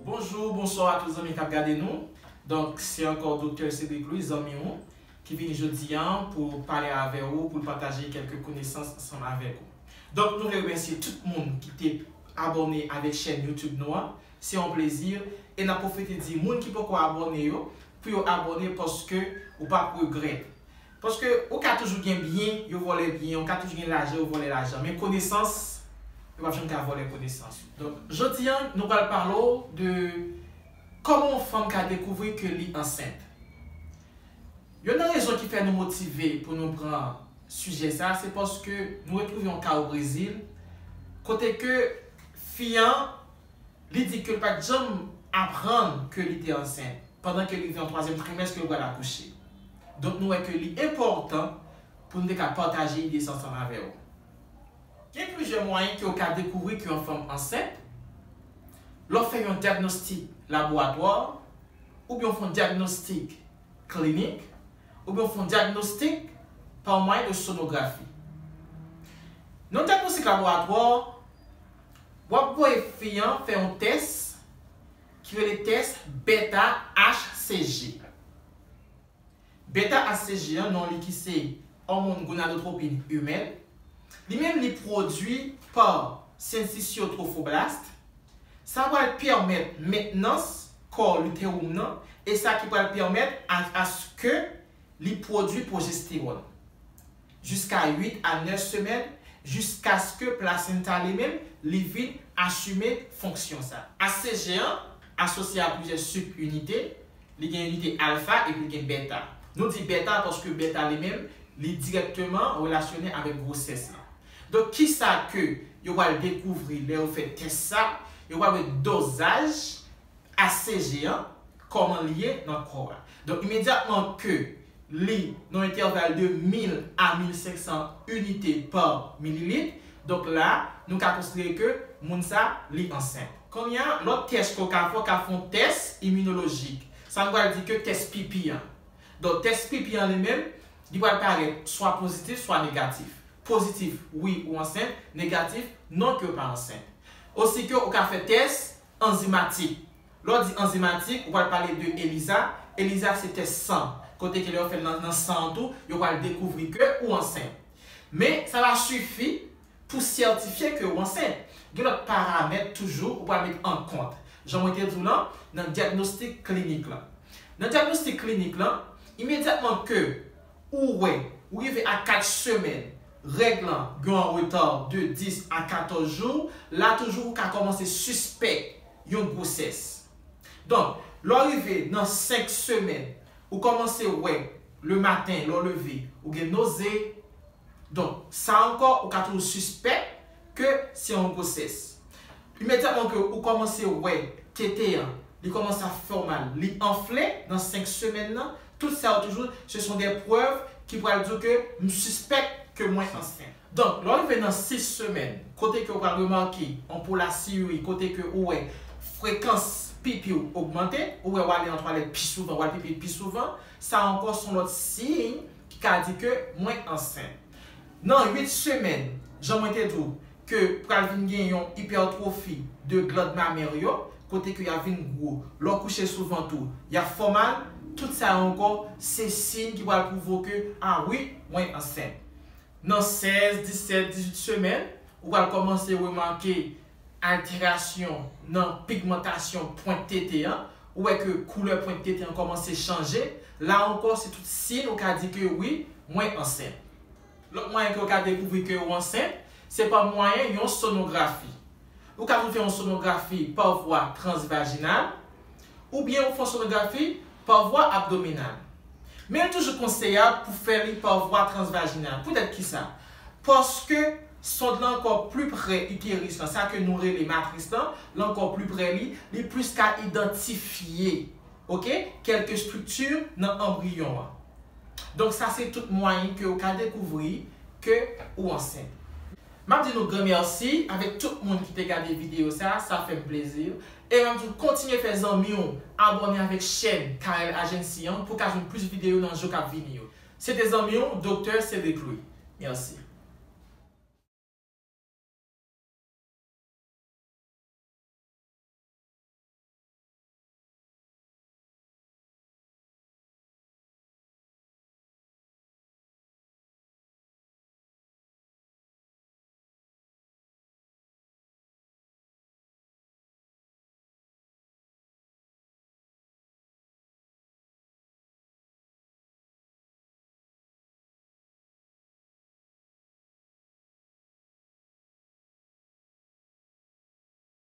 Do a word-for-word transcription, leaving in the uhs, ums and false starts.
Bonjou, bonswa a tout zanmi k ap gade nou. Donk, se ankò Doktè Cédric Louis, zanmi w, ki vini jodi a pou pale avè ou, pou l pataje kèlke konesans ansanm avèk ou. Donk, nou vle remèsye tout moun ki te abòne avèk chèn YouTube nou an. Se yon plezi. E n ap pwofite di moun ki poko abòne yo, pou yo abòne paske ou p ap regrèt. Paske ou ka toujou gen byen, yo vòlè byen, ou ka toujou gen lajan, yo vòlè lajan. Men konesans, yo p ap janm ka vòlè konesans ou. Donk, jodi a, nou pral pale w de kòman yon fanm ka dekouvri ke li ansent. Youn nan rezon ki fè nou motive pou nou pran sijè sa, se paske nou retwouve yon ka o Brezil, kote ke fi an, li di ke l pa t janm aprann ke li te ansent, pandan ke li rive an twazyèm trimès ke l pral akouche. Donk, nou wè ke li enpòtan pou nou te ka pataje ide sa ansanm avè w. Gen plizyè mwayen ke w ka dekouvri ke yon fanm ansent, lè w fè yon dyagnostik laboratwa, oubyen w fè yon dyagnostik klinik, oubyen w fè yon dyagnostik pa mwayen de sonografi. Nan dyagnostik laboratwa, w ap voye fi an fè yon tès ki rele tès beta H C G. Beta H C G an, non li ki se òmòn gonadotropin imèn, li menm li pwodui pa syncytiotrophoblaste. Sa pral pèmèt mentnans kò litewoum nan, e sa ki pral pèmèt a, aske li pwodui pwojestewòn jiska uit a nèf semèn, jiskaske plasenta li menm, li vin asime fonksyon sa. H C G an asosye a plizyè sib-inite, li gen inite alfa epi li gen beta. Nou di beta paske beta li menm, li dirèkteman relasyone avèk gwosès lan. Donk, kisa ke yo pral dekouvri lè yo fè tès sa? Yo pral wè dozaj H C G an, kòman li ye nan kò a. Donk, imedyatman ke li nan entèval de mil a mil senk san inite pa mililit, donk la, nou ka konsidere ke moun sa, li ansent. Kounye a, lòt tès ke w ka fè, w ka fè yon tès iminolojik. Sa nou pral di ke tès pipi an. Donk, tès pipi an li menm, li pral parèt swa pozitif, swa negatif. Pozitif, wi, ou ansent. Negatif, non, ke w pa ansent. Osi ke w ka fè tès anzimatik. Lè w di anzimatik, ou pral pale de ELISA. ELISA se tès san. Kote ke lè yo fè l nan, nan san an tou, yo pral dekouvri ke ou ansent. Men, sa pa sifi pou sètifye ke ou ansent. Gen lòt paramèt toujou ou pral met an kont. Jan mwen te di w lan, nan dyagnostik klinik lan. Nan dyagnostik klinik lan, imedyatman ke ou wè, ou rive a kat semèn, règ lan gen yon reta de dis a katòz jou, la toujou ou ka kòmanse sispèk yon gwosès. Donk, lè w rive nan senk semèn, ou kòmanse wè, le maten, lè w leve, ou gen noze. Donk, sa ankò, ou ka toujou sispèk ke se yon gwosès. Imedyatman ke ou kòmanse wè tete an, li kòmanse ap fè w mal, li anfle nan senk semèn nan, tout sa yo toujou, ce sont des preuves ki pral di w ke m sispèk ke mwen ansent. Donk, lè w rive nan sis semèn, kote ke w pral remake yon polasiyuri, kote ke ou wè frekans pipi w ogmante, ou wè w ale nan twalèt pi souvan, w al pipi pi souvan, sa ankò se yon lòt siy ki ka di ke mwen ansent. Nan uit semèn, jan mwen te di w, ke pral vin gen yon ipètwofi de gland mamè yo, kote ke y ap vin gwo. Lè w kouche souvan tou, y ap fè w mal. Tout sa yo ankò, se siy ki pral pwouve w ke, a wi, mwen ansent. Nan sèz, disèt, dizuit semèn, ou pral kòmanse remake alterasyon nan pigmantasyon pwent tete an. Ou wè ke koulè pwent tete an kòmanse chanje. La ankò, se tout siy ou ka di ke wi, mwen ansent. Lòt mwayen ke w ka dekouvri ke ou ansent, se pa mwayen yon sonografi. Ou ka tou fè yon sonografi pa vwa transvajinal, oubyen ou fè yon sonografi pa vwa abdominal. Men li toujou konseyab pou fè li pa vwa transvajinal. Poutèt kisa? Paske sond lan ankò pli pre iteris lan, sa ke nou rele matris lan, li ankò pli pre li, li plis ka idantifye, oke, kèlke estrikti nan anbriyon an. Donk, sa se tout mwayen ke ou ka dekouvri ke ou ansent. M ap di nou gran mèsi avèk tout moun ki te gade videyo sa, sa fè m plezi. E m ap di w kontinye fè zanmi w abòne avèk chèn Carel Agency an pou w ka jwenn plis videyo nan jou k ap vini yo. Se te zanmi w, Doktè Cédric Louis. Mèsi.